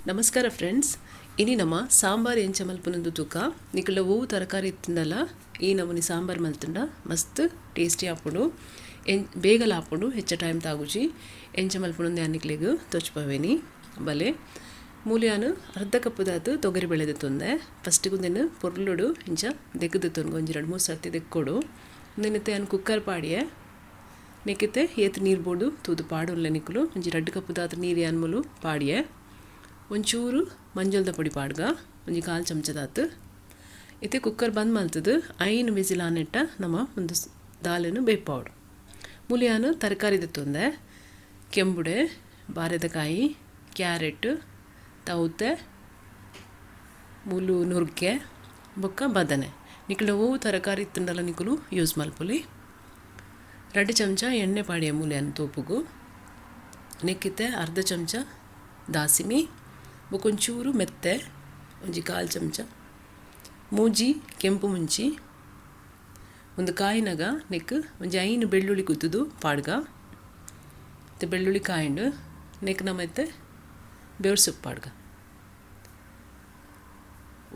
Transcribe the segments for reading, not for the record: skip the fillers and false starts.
ನಮಸ್ಕಾರ ಫ್ರೆಂಡ್ಸ್, ಇನಿ ನಮ ಸಾಂಬಾರ್ ಎಂಚ ಮಲ್ಪುನಂದು ತೂಕ. ನಿಕುಲ ಒವು ತರಕಾರಿ ಇತ್ತುಂಡಲ ಈ ನಮೂನಿ ಸಾಂಬಾರ್ ಮಲ್ತುಂಡ ಮಸ್ತ್ ಟೇಸ್ಟಿ ಆಪುಂಡು, ಬೇಗಲ ಆಪುಂಡು, ಹೆಚ್ಚ ಟೈಮ್ ತಾಗುಜಿ. ಎಂಚ ಮಲ್ಪುನಂದು ಯಾನ್ ನಿಕ್ಲೆಗ್ ತೋಜ್ಪಾವೇನಿ. ಬಲೆ ಮೂಲ್ಯಾನು ಅರ್ಧ ಕಪ್ಪುದಾತ್ ತೊಗರಿ ಬೇಳೆ ದೆತ್ತೊಂದೆ. ಫಸ್ಟಿಗೆ ಉಂದೆನ್ ಪೊರ್ಲುಡು ಇಂಚ ದೆಕ್ಕ್ ದೆತ್ತೊನ್ಗ, ಒಂಜಿ ರಡ್ಡ್ ಮೂಜಿ ಸರ್ತಿ ದೆಕ್ಕೊಡು. ಉಂದೆನ್ ಯಾನ್ ಕುಕ್ಕರ್ ಪಾಡಿಯೆ. ನೆಕ್ಕಿತ್ತೆ ಏತ್ ನೀರು ಬೋಡು ತೂದು ಪಾಡುಲ್ಲ ನಿಕುಲು. ಒಂಜಿ ರಡ್ಡ್ ಕಪ್ಪುದಾತ್ ನೀರು ಯಾನ್ ಮೂಲು ಪಾಡಿಯೆ. ಒಂಚೂರು ಮಂಜಲ್ದ ಪೊಡಿ ಪಾಡ್ಗ, ಒಂಜಿ ಕಾಲು ಚಮಚದಾತ್. ಇತ್ತೆ ಕುಕ್ಕರ್ ಬಂದ್ ಮಲ್ತದು 5 ವಿಸಿಲ್ ಆನೆಟ್ಟ ನಮ ಒಂದು ದಾಲನ್ನು ಬೇಯ್ಪಾವೊಡು. ಮೂಲ್ಯಾನು ತರಕಾರಿ ದೆತ್ತೊಂದೆ. ಕೆಂಬುಡೆ, ಬಾರೆದ ಕಾಯಿ, ಕ್ಯಾರೆಟ್, ತೌತೆ, ಮೂಲು ನುರ್ಗೆ ಬೊಕ್ಕ ಬದನೆ. ನಿಕುಲು ಒವು ತರಕಾರಿ ಇತ್ತುಂಡಲ ನಿಕುಲು ಯೂಸ್ ಮಲ್ಪೊಲಿ. 2 ಚಮಚ ಎಣ್ಣೆ ಪಾಡಿಯ ಮೂಲ್ಯಾನು ತೋಪುಗು. ನೆಕ್ಕಿತ್ತೆ ಅರ್ಧ ಚಮಚ ದಾಸಿಮಿ, ಬೊಕೊಂಚೂರು ಮೆತ್ತೆ, ಒಂಜಿ ಕಾಲು ಚಮಚ ಮೂಜಿ ಕೆಂಪು ಮುಂಚಿ, ಒಂದು ಕಾಯಿನಾಗ ನೆಕ್ ಒಂಜಿ 5 ಬೆಳ್ಳುಳ್ಳಿ ಗುದ್ದುದು ಪಾಡ್ಗ. ಮತ್ತು ಬೆಳ್ಳುಳ್ಳಿ ಕಾಯಿಂಡು ನೆಕ್ ನಮ್ಮತ್ತೆ ಬೇವ್ರ ಸೊಪ್ಪು ಪಾಡ್ಗ.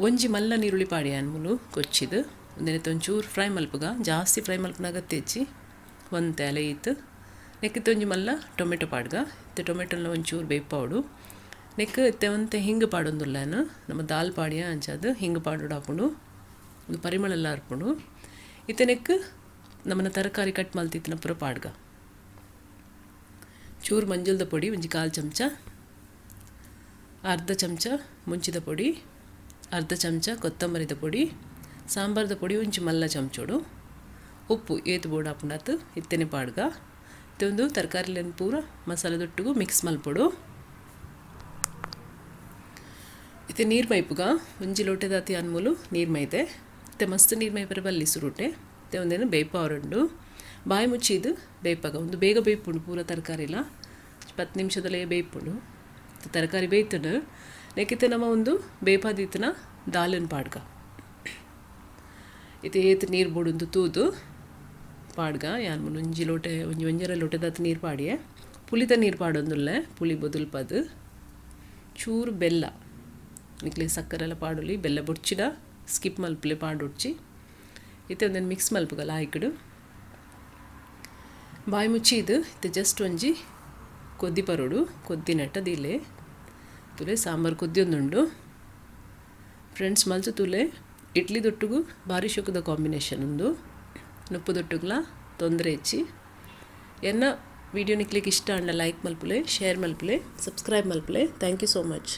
ಒಂಜಿ ಮಲ್ಲ ನೀರುಳ್ಳಿ ಪಾಡಿಯಾನ್ ಮೂಲು ಕೊಚ್ಚಿದು. ಒಂದೆನೆತ್ತೆ ಒಂಚೂರು ಫ್ರೈ ಮಲ್ಪುಗ, ಜಾಸ್ತಿ ಫ್ರೈ ಮಲ್ಪುನಾಗ ತೆಚ್ಚಿ ಒಂತೆ ಅಲೆ ಇತ್ತು. ನೆಕ್ಕಿತ್ತೆ ಒಂಜಿ ಮಲ್ಲ ಟೊಮೆಟೊ ಪಾಡ್ಗ. ಇತ್ತೆ ಟೊಮೆಟೊನ ಒಂಚೂರು ಬೇಯ್ಪಾವೊಡು. ನೆಕ್ ಇತ್ತೆ ಒಂತೆ ಹಿಂಗೆ ಪಾಡೊಂದುಲ್ಲಾನು. ನಮ್ಮ ದಾಲ್ ಪಾಡಿಯ ಅಂಚಾದ್ ಹಿಂಗೆ ಪಾಡೋಡು ಆಪುಂಡು, ಒಂದು ಪರಿಮಳ ಎಲ್ಲ ಅರ್ಪುಂಡು. ಇತ್ತೆ ನೆಕ್ ನಮ್ಮನ್ನ ತರಕಾರಿ ಕಟ್ ಮಲ್ತಿತ್ತಿನ ಪೂರ ಪಾಡ್ಗ. ಚೂರು ಮಂಜಲ್ದ ಪೊಡಿ ಒಂಜಿ ಕಾಲು ಚಮಚ, ಅರ್ಧ ಚಮಚ ಮುಂಚಿದ ಪೊಡಿ, ಅರ್ಧ ಚಮಚ ಕೊತ್ತಂಬರಿದ ಪೊಡಿ, ಸಾಂಬಾರದ ಪೊಡಿ ಒಂಜಿ ಮಲ್ಲ ಚಮಚೋಡು, ಉಪ್ಪು ಏತು ಬೋಡು ಆಪುಂಡಾತು ಇತ್ತೆನೆ ಪಾಡ್ಗ. ಇತ್ತೆ ಒಂದು ತರಕಾರಿಲೆನ್ ಪೂರ ಮಸಾಲೆ ದೊಟ್ಟುಗು ಮಿಕ್ಸ್ ಮಲ್ಪೊಡು. ಇತ್ತೆ ನೀರು ಮೈಪುಗ. ಒಂಜಿ ಲೋಟೆದಾತಿ ಅನ್ಮೂಲು ನೀರು ಮೈದೆ. ಇತ್ತೆ ಮಸ್ತ್ ನೀರು ಮೈಪರೆ ಬಲ್ಲಿ ಸುರುಟೆ. ಇತ್ತೆ ಒಂದೇನು ಬೇಯ್ಪಾವರುಂಡು. ಬಾಯಿ ಮುಚ್ಚಿದು ಬೇಯ್ಪಾಗ. ಒಂದು ಬೇಗ ಬೇಯ್ಪುಂಡು ಪೂರ ತರಕಾರಿಲ, 10 ನಿಮಿಷದಲ್ಲೇ ಬೇಯ್ಪುಂಡು. ಇತ್ತೆ ತರಕಾರಿ ಬೇಯ್ತುಂಡು. ನೆಕ್ಕಿತ್ತೆ ನಮ್ಮ ಒಂದು ಬೇಯ್ಪಾದಿತ್ತಿನ ದಾಲನ್ ಪಾಡ್ಗ. ಇತ್ತೆ ಏತ್ ನೀರು ಬೋಡುಂದು ತೂದು ಪಾಡ್ಗ. ಯಾನ್ ಮುಲು ಒಂಜಿ ಲೋಟೆ ಒಂಜಿ ಒಂಜರೆ ಲೋಟೆದಾತ್ ನೀರು ಪಾಡಿಯೆ. ಪುಳಿತ ನೀರು ಪಾಡೊಂದುಲ್ಲೆ, ಪುಳಿ ಬೊದುಲ್ಪದು. ಚೂರು ಬೆಲ್ಲ, ನಿಕ್ಲೆ ಸಕ್ಕರೆಲ್ಲ ಪಾಡೊಲಿ, ಬೆಲ್ಲ ಬೊಡ್ಚಿಡ ಸ್ಕಿಪ್ ಮಲ್ಪುಲೆ ಪಾಡೊಡ್ಚಿ. ಇತ್ತೆ ಒಂದೆನ್ ಮಿಕ್ಸ್ ಮಲ್ಪುಗ ಲಾಯ್ಕುಡು. ಬಾಯಿ ಮುಚ್ಚಿ ಇದು ಇತ್ತೆ ಜಸ್ಟ್ ಒಂಜಿ ಕೊದ್ದಿ ಪರೋಡು, ಕೊದ್ದಿ ನೆಟ್ಟ ದೀಲೆ ತುಲೆ ಸಾಂಬಾರು ಕೊದ್ದಿಯೊಂದುಂಡು. ಫ್ರೆಂಡ್ಸ್ ಮಲ್ತು ತುಲೆ. ಇಡ್ಲಿ ದೊಟ್ಟುಗು ಬಾರಿ ಶೋಕುದ ಕಾಂಬಿನೇಷನ್ ಉಂದು. ನುಪ್ಪು ದೊಟ್ಟುಗುಲ ತೊಂದರೆ ಹೆಚ್ಚಿ. ಎನ್ನ ವಿಡಿಯೋ ನಿಕ್ಲೆಗ್ ಇಷ್ಟ ಆಂಡ ಲೈಕ್ ಮಲ್ಪುಲೆ, ಶೇರ್ ಮಲ್ಪುಲೆ, ಸಬ್ಸ್ಕ್ರೈಬ್ ಮಲ್ಪುಲೆ. Thank you so much.